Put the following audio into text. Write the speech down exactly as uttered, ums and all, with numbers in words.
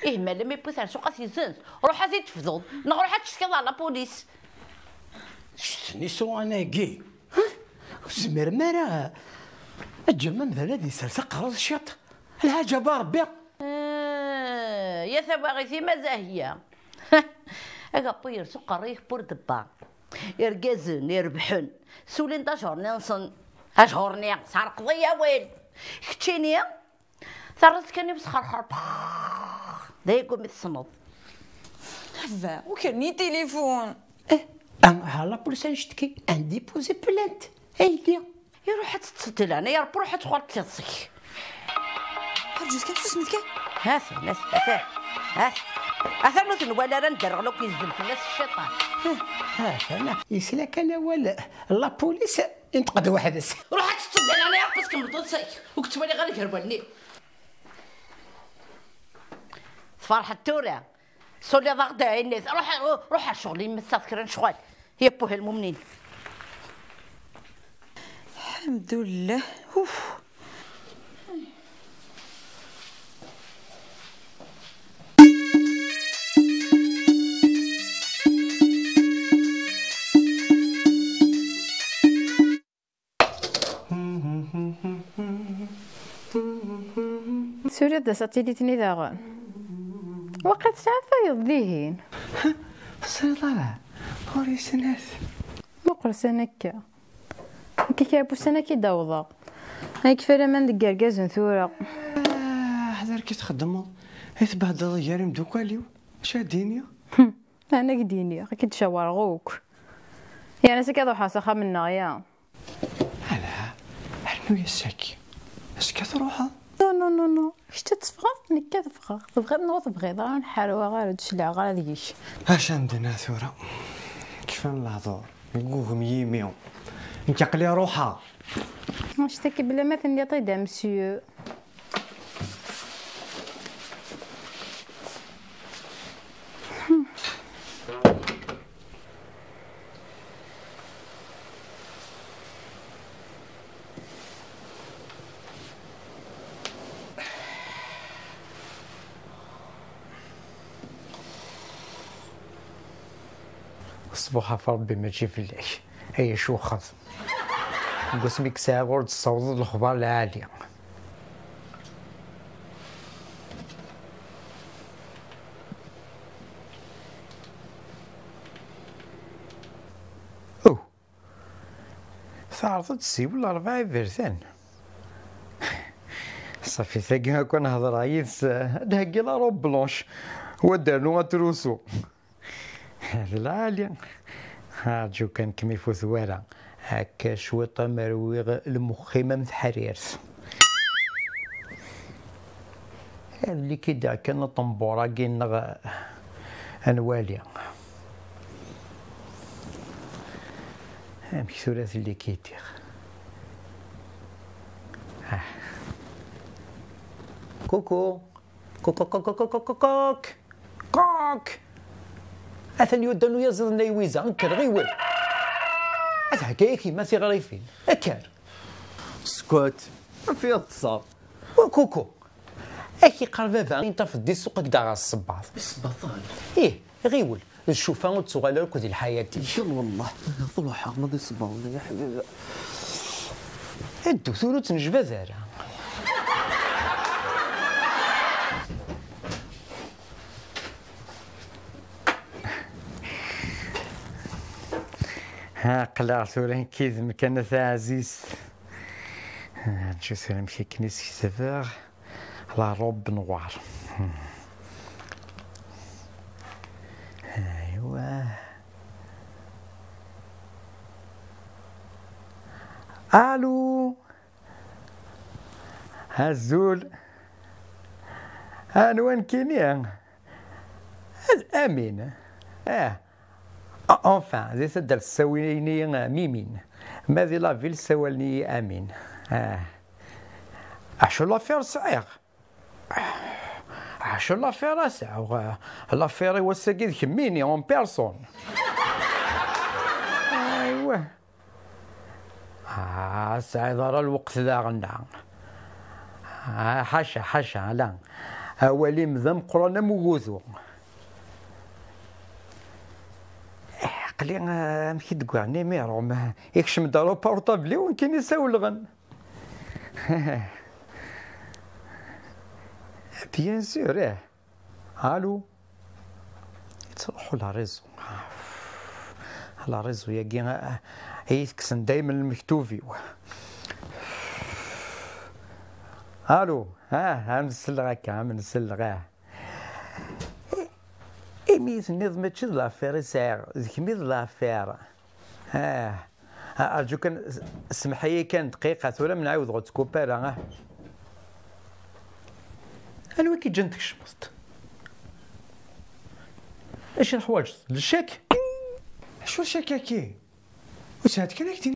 Ih, ma lemmi wwit ar suq ad t-izzenz, ruḥ ad t-id-tefduḍ, neɣ ruḥ ad tcetkiḍ ar la police. Ccetni suɣan-agi. Ur tezmirem ara ad ǧǧem amdan ad isers aqerru-s ciṭ. Lḥaǧa ba Rebbi. Eh, ya tawaɣit-im a Zahya. Agappu yersu qerru-ik purdebba. Irgazen irebḥen sulin-d ajurni-nsen. Ajurni, sɛerqeḍ-iyi awal. Keččini, terriḍ kan i wesxerxer. D ayegumi tessneḍ. Ḥba, ukren-iyi tilifun. Eh, ah, ah, la police ad necteki, ad ndippuzi plainte. Aydi. Iruḥ ad teṭṭseḍ di leɛnaya Rebbi, ruḥ ad tuɣaleḍ tiḍes-ik. Rǧut kan, susmet kan. Atan, atan, atan. Atan. Atan ur t-nwala ara, nedderɣel akk, yezdel fell-as cciṭan. Atan, yesla kan awal la police, inṭeq-d weḥd-s. Ruḥ ad teṭṭseḍ di leɛnaya Rebbi, tkemmleḍ tiḍes-ik. Ur k-ttwaliɣ ara gar wallen-im. Tferḥeḍ tura? Suliḍ-aɣ-d ayen. Ruḥ, ruḥ, ruḥ ar ccɣel-im, ma tesɛiḍ kra n ccɣel. Yewweh lmumnin. Lḥemdullah. Uf. Turiḍ-d asatilit-nni daɣen? Waqil tesɛiḍ tayeḍ dihin. Ur tesɛiḍ ara. Ur yessin-as. Muqel sani akka. Akka kra n wussan akka i d-awḍeɣ. Ay kfa laman deg yergazen tura. Ah, ḥder ki txeddmeḍ. I tbehdleḍ gar imeddukal-iw. Acu ad d-iniɣ? Hm, ana k-d-iniɣ, ad k-id-cawreɣ akk. Yerna s akka ad ruḥeɣ s axxam-nneɣ, ya. Ala, rnu-yas akk. Azekka truḥeḍ? Non, non, non, non. Kečč ad teffɣeḍ, nekk ad ffɣeɣ. Tebɣiḍ neɣ ur tebɣiḍ ara, ur nḥarweɣ ara, ur d-cliɛeɣ ara deg-k. Acu am d-nniɣ tura? Kfan lehdur, yeggugem yimi. Nekk aql-i ruḥeɣ. Annect-agi bla ma tenniḍ-t-id a monsieur. Ṣṣbuḥ ɣef Ṛebbi, mačči fell-ak. Ay acuxeḍ. Deg wasmi i k-sɛiɣ ur d-tessawḍeḍ lexbar lɛali. Oh. Teɛreḍ ad tessiwel rebɛa iberdan. Ṣafi, tagi akk ad nehḍer yid-s, ad d-heggi la robe blanche, wa d-rnu atrusu. D lɛali. Arǧu kan kem ifut wara. Akka cwiṭ am rwiɣ lmux-im am teḥrirt. Ad likidiɣ kan aṭembur-agi-nneɣ, ad nwali. Amek tura ad t-likidiɣ? Ah. Kuku. Kuku, kuku, kuku, kuku, kuk. Atan yuddan uyaziḍ-nni ay Wiza. Nker, ɣiwel. Ad hegga-yak yemma tiɣrifin. Kker. Skwat. Anef-iyi ad ṭṭseɣ. Wa kuku. Ak iqqar baba, inṭaf-d di ssuq, ad k-d-aɣeɣ ssebbaḍ. Ssebbaḍen? Ih, ɣiwel. D ccufa ur d-tuɣal ara akk di lḥayat-ik. Kan wallah, truḥeɣ ma d isebbaḍen, ya ḥbibi. Ddu tura, ur ttnejbad ara. Ha, aql-aɣ tura nekk yid-m kan a taɛzizt. Aǧǧut amek akken i s-ketbeɣ la robe noire. Aywa. Alu. Azul. Anwa nekkini? Amin. Ah. Ah, enfin, di taddart ssawalen-iyi Mimin. Ma di la ville ssawalen-iyi Amin. Ah. Acu l'affaire sɛiɣ? Acu l'affaire a sɛiɣ? L'affaire i wass-agi d kemmini, en personne. Aywa. Ah, ur tesɛiḍ ara lweqt daɣen, da. Ah, ḥaca, ḥaca, ala. Awal-im d ameqqran am ugudu. Aql-i, ah, amek i d-gguɣen imiṛu? Ma ikcem-d ɣer uportable-iw, nekkini sawleɣ-n. Bien sûr, ih. Allô? Yettruḥu la réseau. La réseau-yagi, ah, i yi-tekksen daymen lmektub-iw. Allô? Ah, am selleɣ akka, am selleɣ, ah. Imi i tenniḍ mačči d l'affaire i sɛiɣ, d kemm i d l'affaire. Ah, ah, arǧu kan, s-, semmeḥ-iyi kan dqiqa, tura ma nɛiwed ur ttkupar ara, ah. Anwa i k-iǧǧan tkecmeḍ-d? Acu teḥwaǧeḍ? Le chèque? Acu le chèque-agi? Ur sɛiɣ kan ak-d-iniɣ.